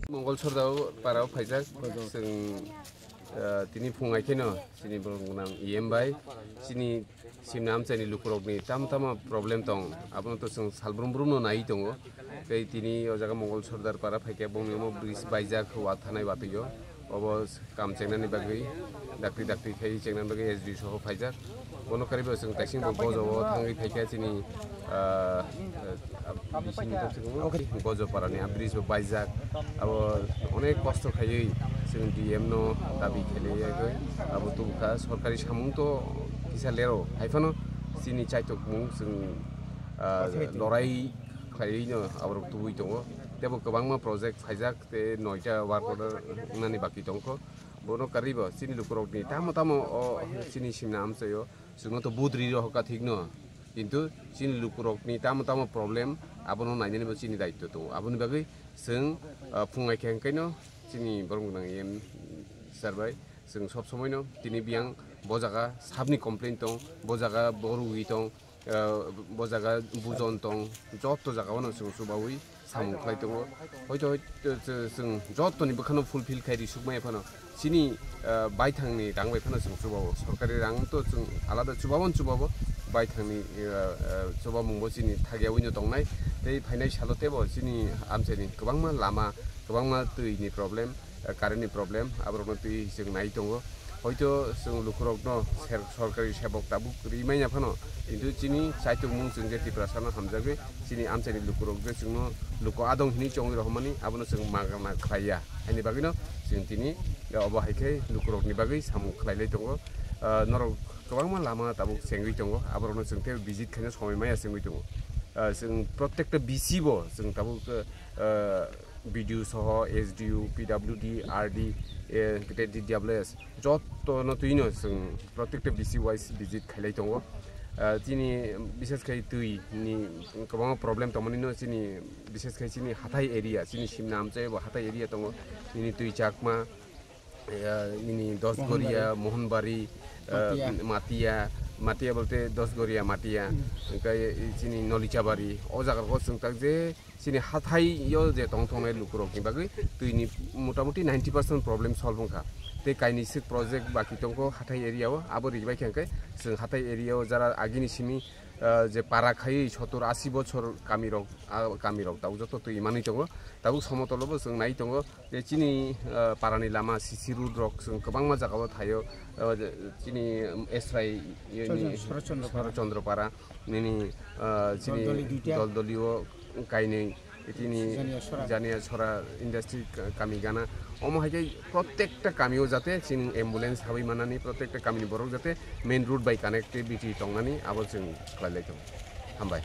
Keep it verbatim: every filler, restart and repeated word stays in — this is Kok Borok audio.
Mongol Sordar para o phaijak, chwng, ah, tini phung hai kheno chini borok gwnang E M bai chini simna amchaini lukurokni tamo tamo problem tong, abono to chwng salbrum brum no nai tongo. Tei tini o jaga Mongol Sordar para phaikhe bongni omo bridge baijak, wathanai watwi o. Obo kam chengnani bagwi, dakti dakti khai chengnani bagwi S D O soho phaijak. Bono karwi bo chwng kaising bo gojo o thangwi phaikha chini, ah, ah, bising ni tokchikung gojo parani a bridge bo baijak. Abo onek kosto khaiwi chwng D M no dabi khailaiwi abo tubukha. Sorkari samung to kisa lero, haiphano chini chaitokmung chwng, ah, lorai khlaiwi no aborok tubui tongo. Tebo kwbangma project phaijak. Tei noita work order wngnani baki tongkho. Bono karwi bo chini lukurokni tamo tamo o chini simna amchaio chwngno to budri rohorkha thikno, kintu chini lukurokni tamo tamo problem abono nainani bo chini daityo tongo. Aboni bagwi chwng, ah, phungai khe hwnkhaino chini borok gwnang E M sir bai chwng sob somoino tini biyang bo jaga sabni complain tong, bo jaga bo rugwi tong, ah, bo jaga bujon tong, joto jagao no chwng chubaui samung khlai tongo. Hoito, hoito chwng jotoni bwkhano fulfill khai ri sukmaya phano chini, ah, baithangni rang bai phano chwng chubao. Sorkari rang to chwng alada chubao chubao, baithangni, ah, ah, chubamungbo chini thagiyaui no tongnai. Tei phainai salo tebo chini amchaini kwbangma lama, kwbangma twini problem, ah, current ni problem, aborokno twi chwng nai tongo. Hoito chwng lukurokno ser-, sorkari sebok tabuk rimanya phano, kintu chini chaitokmung chwng je Tiprasano hamjagwi chini amchaini lukurok je chwngno luku adong hinwi chongwi rohormani, abono chwng magana khlaiya. Haini bagwino chwng tini obo hai khe lukurokni bagwi samung khlailai tongo. Ah, norok kwbangma lama tabuk chengwi tongo, aborokno chwng tei visit khaina somoi maya chengwi tongo. Ah, chwng protekta B C bo chwng tabuk, ah, B D O soho, S D O, P W D, R D, eh, tei D W S, jotono twino chwng protekta B C wise visit khailai tongo. Ah, chini bishes khai twi ni kwbangma problem tongmani no chini bishes khai chini hathai area, chini simna amchai bo hathai area tongo, nini twi chakma, eh, nini Dosgoria, Mohanbari, eh, Matia, Matia bolte Dosgoria Matia, hwnkhe chini Nolichabari, o jaga rok chwng tak je chini hathai yo je tong thongnai lukurokni bagwi twini motamuti ninety percent problem solve wngkha. Tei kainwi swk project baki tongkho hathai area o, abo rijbai khe hwnkhe chwng hathai area o jara agini simi, ah, je para khaiwi sotur asi bochor kamirok, ah, kamirok tabuk joto twi manwi tongo. Tabuk somotolo bo chwng nai tongo je chini, ah, parani lama C C road rok chwng kwbangma jagao thaio, ah, je chini Esrai, Chondro-, Shorotchondro para. Shorotchondro para. Nini, ah, chini Doldoli duita. Doldoli o kainwi, tini Janiya Sora. Janiya Sora industry ka-, kami gana. Omo hai khe protekta kami o jate chini ambulance habwi manani, protekta kami ni borok jate main road bai connectivity tongnani abo chwng khlai lai tongo. Hambai.